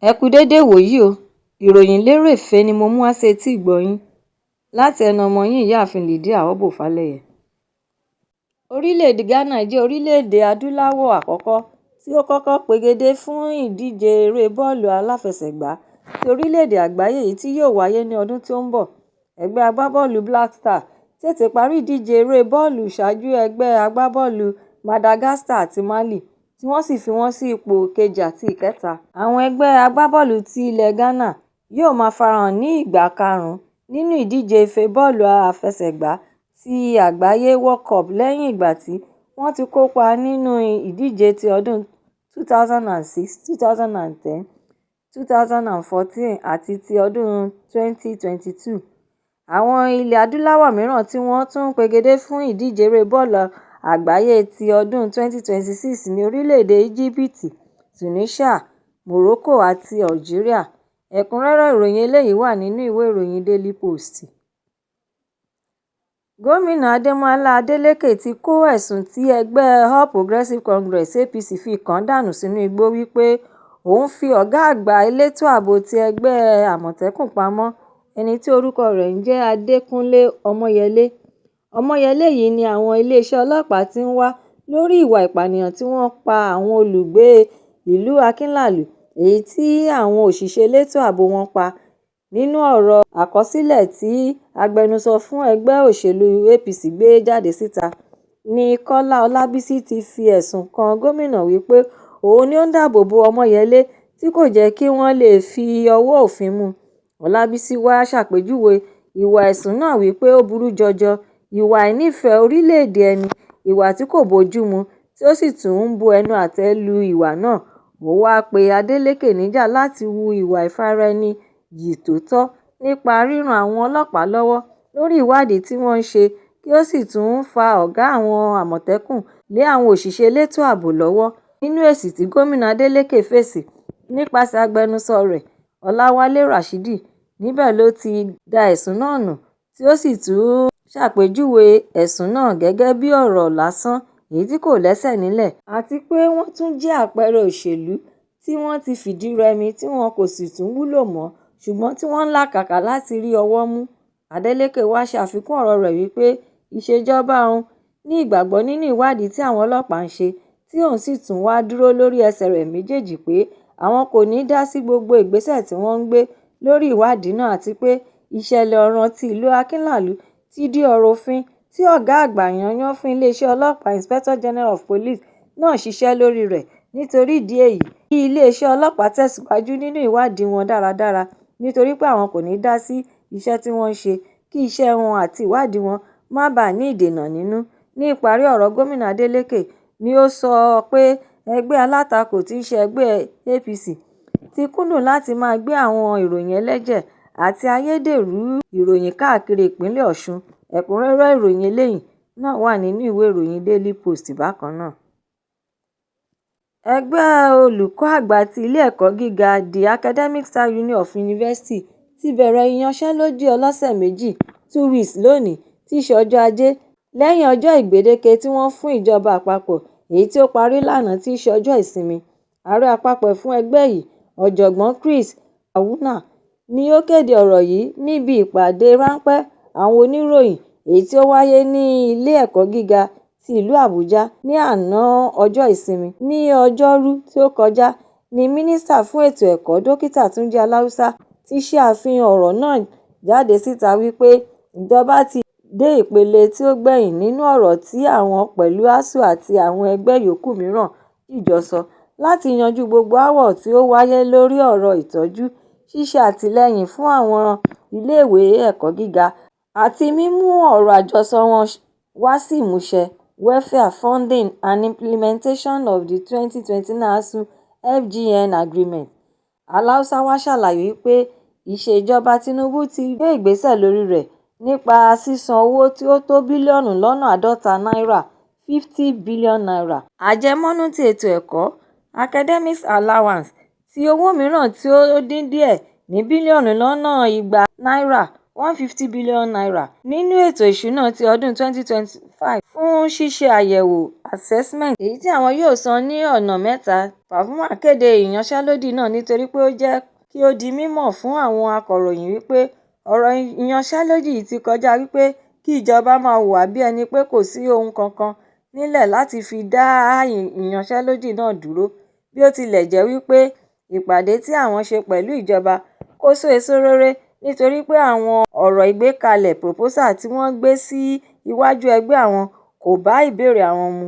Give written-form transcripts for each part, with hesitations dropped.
Ẹ kú déédé ìwòyí o. Ìròyìn lérèfé ni mo mú wá sétí ìgbọ́ yín láti ẹnu ọmọ yín, Ìyáàfin Lydia Obbo Falẹyẹ. Orílẹ̀-èdè Ghana jẹ́ orílẹ̀-èdè adúláwọ̀ àkọ́kọ́ tí ó kọ́kọ́ pegedé fún ìdíje eré bọ́ọ̀lù aláfẹsẹ̀gbá ti orílẹ̀-èdè àgbáyé, èyí tí yóò wáyé ní ọdún tí ó ń bọ̀. Ẹgbẹ́ agbábọ́ọ̀lù Black Stars tètè parí ìdíje eré bọ́ọ̀lù ṣáájú ẹgbẹ́ agbábọ́ọ̀lù Madagascar àti Mali, tí wọ́n sì fi wọ́n sí ipò kejì àti ìkẹta. Àwọn ẹgbẹ́ agbábọ́ọ̀lù ti ilẹ̀ Ghana yóò máa farahàn ní ìgbà karùn-ún nínú ìdíje ife bọ́ọ̀lù àfẹsẹ̀gbá ti àgbáyé World Cup, lẹ́yìn ìgbà tí wọ́n ti kópa nínú ìdíje ti ọdún 2006, 2010, 2014 àti ti ọdún 2022. Àwọn ilẹ̀ adúláwọ̀ mìíràn tí wọ́n tún pegedé fún ìdíje eré bọ́ọ̀lù àgbáyé ti ọdún 2026 ní orílẹ̀-èdè Íjíbítì, Tunisia, Morocco àti Algeria. Ẹ̀kúnrẹ́rẹ́ ìròyìn eléyìí wà nínú ìwé ìròyìn Daily Post. Gómìnà Adémọ́lá Adélékè ti kó ẹ̀sùn tí ẹgbẹ́ All Progressives Congress (APC) fi kàn án dànù sínú igbó wípé òun fi ọ̀gá àgbà elétò ààbò ti ẹgbẹ́ Àmọ̀tẹ́kùn pamọ́, ẹni tí orúkọ rẹ̀ ń jẹ́ Adékúnlé Ọmọyẹlé. Ọmọyẹlé yìí ni àwọn iléeṣẹ́ ọlọ́pàá ti ń wá lórí ìwà ìpànìyàn tí wọ́n pa àwọn olùgbé ìlú Akínlàlú, èyí tí àwọn òṣìṣẹ́ elétò ààbò wọn pa. Nínú ọ̀rọ̀ àkọsílẹ̀ tí agbẹnusọ fún ẹgbẹ́ òṣèlú APC gbé jáde síta ní Kọ́lá Ọlábísí ti fi ẹ̀sùn kan gómìnà wípé òun ni ó ń dáàbò bo Ọmọyẹlé tí kò jẹ́ kí wọ́n lè fi ọwọ́ òfin mú un. Ọlábísí wàá ṣàpèjúwe ìwà ẹ̀sùn náà wípé ó burú jọjọ, ìwà àìnífẹ̀ẹ́ orílẹ̀-èdè ẹni, ìwà tí kò bójúmu tí ó sì tún ń bu ẹnu àtẹ́ lu ìwà náà. Ó wáá pe Adeleke níjà láti hu ìwà ìfaraẹni-jìn tó tọ́ nípa ríran àwọn ọlọ́pàá lọ́wọ́ lórí ìwádìí tí wọ́n ń ṣe, kí ó sì tún fa ọ̀gá àwọn Àmọ̀tẹ́kùn lé àwọn òṣìṣẹ́ elétò ààbò lọ́wọ́. Nínú èsì tí gómìnà Adeleke fèsì nípasẹ̀ agbẹnusọ rẹ̀, Ọ̀làwálẹ̀ Rasheed, níbẹ̀ ló ti da ẹ̀sùn náà nù, tí ó sì tún ṣàpèjúwe ẹ̀sùn náà gẹ́gẹ́ bíi ọ̀rọ̀ lásán èyí tí kò lẹ́sẹ̀ nílẹ̀, àti pé wọ́n tún jẹ́ àpẹẹrẹ òṣèlú tí wọ́n ti fìdí-rẹmi tí wọn kò sì tún wúlò mọ́, ṣùgbọ́n tí wọ́n ń làkàkà láti rí ọwọ́ mú. Adeleke wàá ṣe àfikún ọ̀rọ̀ rẹ̀ wípé ìṣèjọba òun ní ìgbàgbọ́ nínú ìwádìí tí àwọn ọlọ́pàá ń ṣe, tí òun sì tún wáá dúró lórí ẹsẹ̀ rẹ̀ méjèèjì pé àwọn kò ní í dá sí gbogbo ìgbésẹ̀ tí wọ́n ń gbé lórí ìwádìí náà, àti pé ìṣẹ̀lẹ̀ ọ̀ràn ti ìlú Akínlàlú ti di ọ̀rọ̀ òfin tí ọ̀gá àgbà yányán fún iléeṣẹ́ ọlọ́pàá, Inspector General of Police, náà ṣiṣẹ́ lórí rẹ̀. Nítorí ìdí èyí kí iléeṣẹ́ ọlọ́pàá tẹ̀síwájú nínú ìwádìí wọn dáradára, nítorí pé àwọn kò ní í dá sí iṣẹ́ tí wọ́n ń ṣe, kí iṣẹ́ wọn àti ìwádìí wọn má bàa ní ìdènà nínú. Ní ìparí ọ̀rọ̀, gómìnà Adeleke ni ó sọ pé ẹgbẹ́ alátakò tí í ṣe ẹgbẹ́ APC ti kúndùn láti máa gbé àwọn ìròyìn ẹlẹ́jẹ̀ àti ayédèrú ìròyìn káàkiri ìpínlẹ̀ Ọ̀ṣun. Ẹ̀kúnrẹ́rẹ́ ìròyìn eléyìí náà wà nínú ìwé ìròyìn Daily Post bákan náà. Ẹgbẹ́ olùkọ́ àgbà ti ilé-ẹ̀kọ́ gíga The Academic Staff Union of University ti bẹ̀rẹ̀ ìyanṣẹ́lódì ọlọ́sẹ̀ méjì 2 weeks lónìí tí í ṣe ọjọ́ Ajé, lẹ́yìn ọjọ́ ìgbèdéke tí wọ́n fún ìjọba àpapọ̀ èyí tí ó parí lánàá tí í ṣe ọjọ́ Ìsinmi. Ààrẹ àpapọ̀ fún ẹgbẹ́ yìí, Ọ̀jọ̀gbọ́n Chris Ahunna, ni ó kéde ọ̀rọ̀ yìí níbi ìpàdé ráńpẹ́ àwọn oníròyìn èyí tí ó wáyé ní ilé-ẹ̀kọ́ gíga ti ìlú Àbújá ní àná ọjọ́ Ìsinmi. Ní ọjọ́rú tí ó kọjá ní Mínísítà fún ètò ẹ̀kọ́, Dókítà Túnjí Aláùsá, ti ṣe àfihàn ọ̀rọ̀ náà jáde síta wípé ìjọba ti dé ìpele tí ó gbẹ̀yìn nínú ọ̀rọ̀ tí àwọn pẹ̀lú ASUU àti àwọn ẹgbẹ́ yòókù mìíràn dìjọ sọ láti yanjú gbogbo aáwọ̀ tí ó wáyé lórí ọ̀rọ̀ ìtọ́jú, ṣíṣe àtìlẹ́yìn fún àwọn iléèwé ẹ̀kọ́ gíga àti mímú ọ̀rọ̀ àjọsọ wọn wá sí ìmúṣẹ, Welfare, Funding and Implementation of the 2029 ASUU/FGN Agreement. Aláùsá wàá ṣàlàyé wípé ìṣèjọba Tinubu ti gbé ìgbésẹ̀ lórí rẹ̀ nípa sísan owó tí ó tó bílíọ̀nù lọ́nà àádọ́ta náírà ₦50 billion àjẹmọ́nú ti ètò ẹ̀kọ́, academic allowance, tí owó mìíràn tí ó dín díẹ̀ ní bílíọ̀nù lọ́nà ìgbà náírà. ₦150 billion nínú ètò ìṣúná ti ọdún 2025 fún ṣíṣe àyẹ̀wò assessment, èyí tí àwọn yóò san ní ọ̀nà mẹ́ta. Pavuma kéde ìyanṣẹ́lódì náà nítorí pé ó jẹ́ kí ó di mímọ̀ fún àwọn akọ̀ròyìn wípé ọ̀rọ̀ ìyanṣẹ́lódì yìí ti kọjá wípé kí ìjọba máa hùwà bí ẹni pé kò sí ohun kankan nílẹ̀ láti fi dá ìyanṣẹ́lódì náà dúró, bí ó tilẹ̀ jẹ́ wípé ìpàdé tí àwọn ṣe pẹ̀lú ìjọba kò so èso rere nítorí pé àwọn ọ̀rọ̀ ìgbékalẹ̀ proposal tí wọ́n gbé sí iwájú ẹgbẹ́ àwọn kò bá ìbéèrè àwọn mu,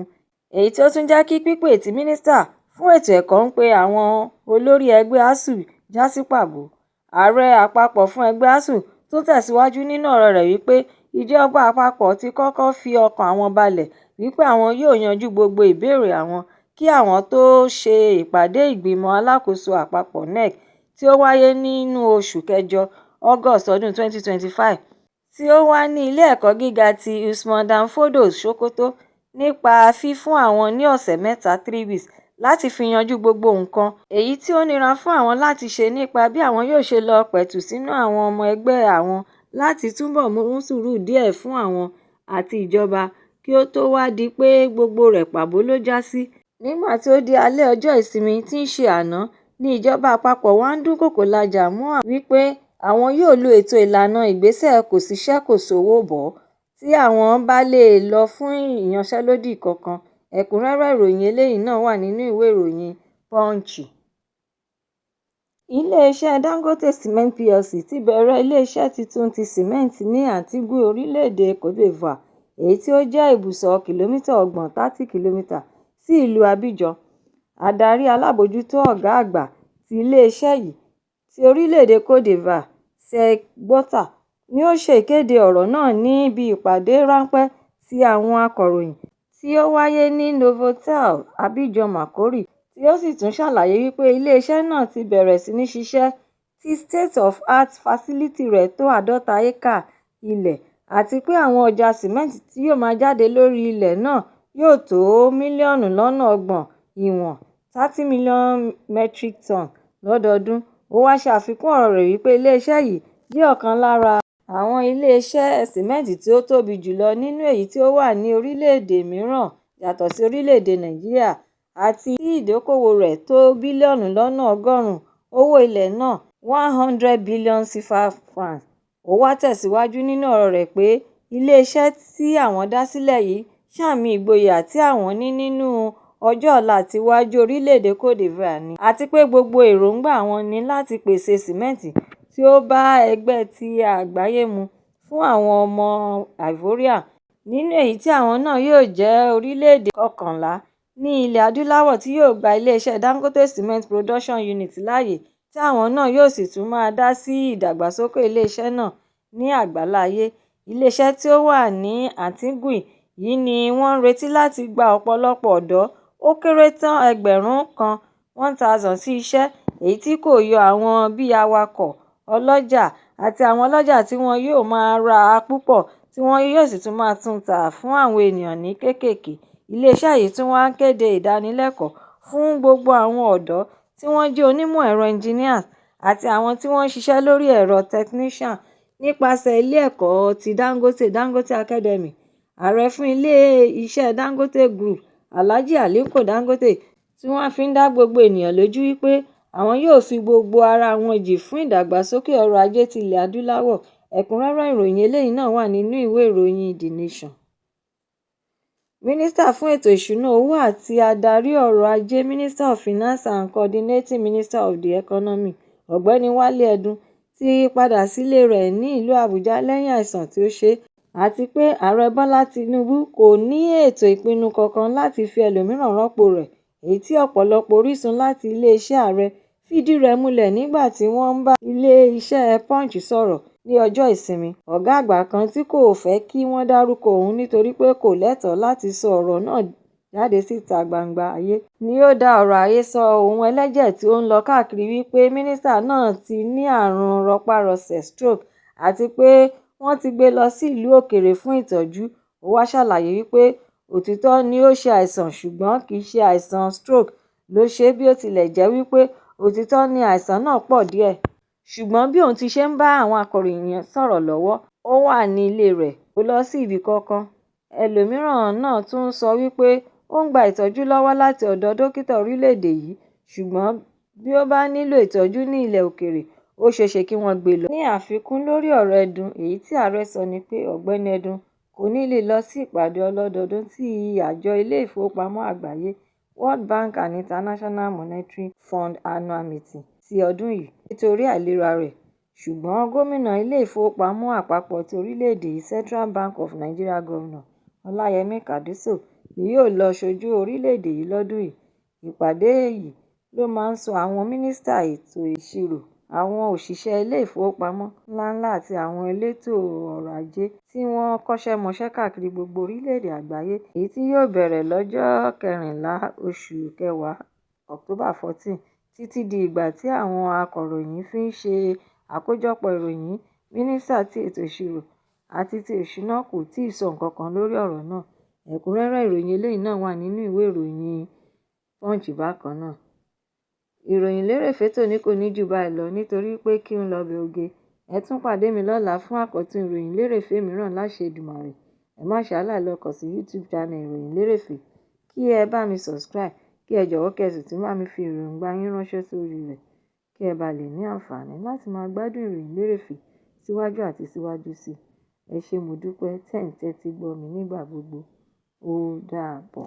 èyí tí ó tún jẹ́ kí pípè tí mínísítà fún ètò ẹ̀kọ́ ń pe àwọn olórí ẹgbẹ́ ASUU já sí pàbó. Ààrẹ àpapọ̀ fún ẹgbẹ́ ASUU tún tẹ̀síwájú nínú ọ̀rọ̀ rẹ̀ wípé ìjọba àpapọ̀ ti kọ́kọ́ fi ọkàn àwọn balẹ̀ wípé àwọn yóò yanjú gbogbo ìbéèrè àwọn kí àwọn tóó ṣe ìpàdé ìgbìmọ̀ alákòóso àpapọ̀ NEC tí ó wáyé nínú oṣù kẹjọ August ọdún 2025 tí ó wà ní ilé ẹ̀kọ́ gíga ti Usman Dan Fodio, Sokoto, nípa fífún àwọn ní ọ̀sẹ̀ mẹ́ta 3 weeks láti fi yanjú gbogbo nǹkan, èyí tí ó nira fún àwọn láti ṣe nípa bí àwọn yóò ṣe lọ́ọ́ pẹ̀tù sínú àwọn ọmọ ẹgbẹ́ àwọn láti túbọ̀ mú sùúrù díẹ̀ fún àwọn àti ìjọba kí ó tóó wáá di pé gbogbo rẹ̀ pàbó ló já sí. Nígbà tí ó di alẹ́ ọjọ́ ìsinmi tí í ṣe àná ní ìjọba àpapọ̀ wá ń dúnkookò lajà mọ́ àwọn wípé àwọn yóò lo ètò ìlànà ìgbésẹ̀ kòṣìṣẹ́-kòsòwò bọ̀ tí àwọn bá lè lọ fún ìyanṣẹ́lódì kankan. Ẹ̀kúnrẹ́rẹ́ ìròyìn eléyìí náà wà nínú ìwé ìròyìn Punch. Ilé-iṣẹ́ Dangote Cement Plc ti bẹ̀rẹ̀ ilé-iṣẹ́ titun ti sìmẹ́ǹtì ní Antigua, orílẹ̀-èdè Côte d'Ivoire, èyí tí ó jẹ́ ibùsọ̀ kìlómítà 30 30 km sí ìlú Abidjan. Adarí alábòójútó ọ̀gá àgbà ti ilé-iṣẹ́ yìí ti orílẹ̀-èdè Côte d'Ivoire, Sèk Gbọ̀ta, ni ó ṣe ìkéde ọ̀rọ̀ náà níbi ìpàdé ráńpẹ́ ti àwọn akọ̀ròyìn tí ó wáyé ní Novotel Abidjan Marcory, tí ó sì tún ṣàlàyé wípé ilé-iṣẹ́ náà ti bẹ̀rẹ̀ sí ní ṣiṣẹ́ tí state-of-art facility rẹ̀ tó 50 éékà ilẹ̀ àti pé àwọn ọjà sìmẹ́ǹtì tí yóò máa jáde lórí ilẹ̀ náà yóò tó mílíọ̀nù lọ́nà ọgbọ̀n ìwọ̀n 30 million metric tons lọ́dọọdún. Ó wáá ṣe àfikún ọ̀rọ̀ rẹ̀ wípé iléeṣẹ́ yìí jẹ́ ọ̀kan lára àwọn iléeṣẹ́ sìmẹ́ǹtì tí ó tóbi jù lọ nínú èyí tí ó wà ní orílẹ̀-èdè mìíràn yàtọ̀ sí orílẹ̀-èdè Nàìjíríà àti tí ìdókòwò rẹ̀ tó bílíọ̀nù lọ́nà ọgọ́rùn-ún owó ilẹ̀ náà 100 billion CFA francs. Ó wáá tẹ̀síwájú nínú ọ̀rọ̀ rẹ̀ pé iléeṣẹ́ tí àwọn dá sílẹ̀ yìí sàmì ìgboyà tí àwọn ní nínú ọjọ́ ọ̀la àti iwájú orílẹ̀-èdè Côte d'Ivoire ni, àti pé gbogbo èròǹgbà àwọn ní láti pèsè sìmẹ́ǹtì tí ó bá ẹgbẹ́ ti àgbáyé mu fún àwọn ọmọ Ivorian, nínú èyí tí àwọn náà yóò jẹ́ orílẹ̀-èdè kọkànlá ní ilẹ̀ adúláwọ̀ tí yóò gba iléeṣẹ́ Dangote Cement Production Unit láàyè tí àwọn náà yóò sì tún máa dá sí ìdàgbàsókè iléeṣẹ́ náà ní àgbáláyé. Iléeṣẹ́ tí ó wà ní Antigua yìí ni wọ́n ń retí láti gba ọ̀pọ̀lọpọ̀ ọ̀dọ́ ó kéré tán ẹgbẹ̀rún kan 1,000 sí iṣẹ́, èyí tí kò yọ àwọn bíi awakọ̀, ọlọ́jà àti àwọn ọlọ́jà tí wọn yóò máa rà á púpọ̀ tí wọn yóò sì tún máa tún tà fún àwọn ènìyàn ní kéékèèké. Iléeṣẹ́ yìí tún wáá ń kéde ìdánilẹ́kọ̀ọ́ fún gbogbo àwọn ọ̀dọ́ tí wọ́n jẹ́ onímọ̀ ẹ̀rọ engineers àti àwọn tí wọ́n ń ṣiṣẹ́ lórí ẹ̀rọ technician nípasẹ̀ ilé ẹ̀kọ́ ti Dangote, Dangote Academy. Ààrẹ fún ilé-iṣẹ́ Dangote Group, Alhaji Aliko Dangote, tí wọ́n fi ń dá gbogbo ènìyàn lójú wípé àwọn yóò fi gbogbo ara wọn jìn fún ìdàgbàsókè ọrọ̀ ajé ti ilẹ̀ adúláwọ̀. Ẹ̀kúnrẹ́rẹ́ ìròyìn eléyìí náà wà nínú ìwé ìròyìn The Nation. Mínísítà fún ètò ìṣúnná owó àti adarí ọrọ̀ ajé Minister of Finance and Coordinating Minister of the Economy, Ọ̀gbẹ́ni Wálé Ẹdún ti padà sílé rẹ̀ ní ìlú Àbújá lẹ́yìn àìsàn tí ó ṣe é, àti pé Ààrẹ Bọ́lá Tinubu kò ní ètò ìpinnu kankan láti fi ẹlòmíràn rọ́pò rẹ̀, èyí tí ọ̀pọ̀lọpọ̀ orísun láti iléeṣẹ́ ààrẹ fìdí rẹ̀ múlẹ̀ nígbà tí wọ́n ń bá ilé-iṣẹ́ Punch sọ̀rọ̀ ní ọjọ́ ìsinmi. Ọ̀gá àgbà kan tí kò fẹ́ kí wọ́n dárúkọ òun nítorí pé kò lẹ́tọ̀ọ́ láti sọ ọ̀rọ̀ náà jáde síta gbangba ayé ni ó dá ọ̀rọ̀ àhesọ ohun ẹlẹ́jẹ̀ tí ó ń lọ káàkiri wípé mínísítà náà ti ní àrùn rọpárọsẹ̀ stroke àti pé wọ́n ti gbé lọ sí ìlú òkèèrè fún ìtọ́jú. Ó wáá ṣàlàyé wípé òtítọ́ ni ó ṣe àìsàn ṣùgbọ́n kì í ṣe àìsàn stroke ló ṣe é, bí ó tilẹ̀ jẹ́ wípé òtítọ́ ni àìsàn náà pọ̀ díẹ̀. Ṣùgbọ́n bí òun ti ṣe ń bá àwọn akọ̀ròyìn sọ̀rọ̀ lọ́wọ́, ó wà ní ilé rẹ̀, kò lọ sí ibì kankan. Ẹlòmíràn náà tún sọ wípé ó ń gba ìtọ́jú lọ́wọ́ láti ọ̀dọ̀ dókítà orílẹ̀-èdè yìí, ṣùgbọ́n bí ó bá nílò ìtọ́jú ní ilẹ̀ òkèèrè, ó ṣeéṣe kí wọ́n gbé e lọ. Ní àfikún lórí ọ̀rọ̀ Ẹdùn, èyí tí ààrẹ sọ ni pé Ọ̀gbẹ́ni Ẹdùn kò ní lè lọ sí ìpàdé ọlọ́dọọdún tí àjọ Ilé-ìfowópamọ́ Àgbáyé (World Bank and International Monetary Fund Annual Meeting) ti ọdún yìí nítorí àìlera rẹ̀, ṣùgbọ́n gómìnà Ilé-ìfowópamọ́ Àpapọ̀ ti orílẹ̀-èdè yìí (Central Bank of Nigeria Governor) Ọláyẹmí Kàdóso ni yóò lọ sójú orílẹ̀-èdè yìí lọ́dún yìí. Ìpàdé yìí ló máa ń sọ àwọn mínísítà ètò ìṣirò, àwọn òṣìṣẹ́ ilé-ìfowópamọ́ ńláńlá àti àwọn elétò ọrọ̀ ajé tí wọ́n kọ́ṣẹ́mọṣẹ́ káàkiri gbogbo orílẹ̀-èdè àgbáyé, èyí tí yóò bẹ̀rẹ̀ lọ́jọ́ kẹrìnlá oṣù kẹwàá (October 14). Títí di ìgbà tí àwọn akọ̀ròyìn fi ń ṣe àkójọpọ̀ ìròyìn yìí, Mínísítà ti ètò ìṣirò àti ti ìṣúná kò tíì sọ nǹkan kan lórí ọ̀rọ̀ náà. Ẹ̀kúnrẹ́rẹ́ ìròyìn eléyìí náà wà nínú ìwé ìròyìn Punch bákan náà. Ìròyìn lérèfé tòní kò ní jù báyìí lọ nítorí pé kí ń lọbẹ̀ oge. Ẹ tún pàdé mi lọ́la fún àkọ́tún ìròyìn lérèfé mìíràn láṣẹ Èdùmàrè. Ẹ má ṣe aláìlọ kàn sí YouTube channel Ìròyìn Lérèfé kí ẹ bá mi subscribe, kí ẹ jọ̀wọ́ kí ẹ sì tún bá mi fi èròǹgbà yín ránṣẹ́ sórí rẹ̀ kí ẹ bá lè ní àǹfààní láti máa gbádùn ìròyìn lérèfé síwájú àti síwájú sí i. Ẹ ṣé, mo dúpẹ́ tẹ́ ń tẹ́tí gbọ́ mi nígbà gbogbo. Ó dàbọ̀.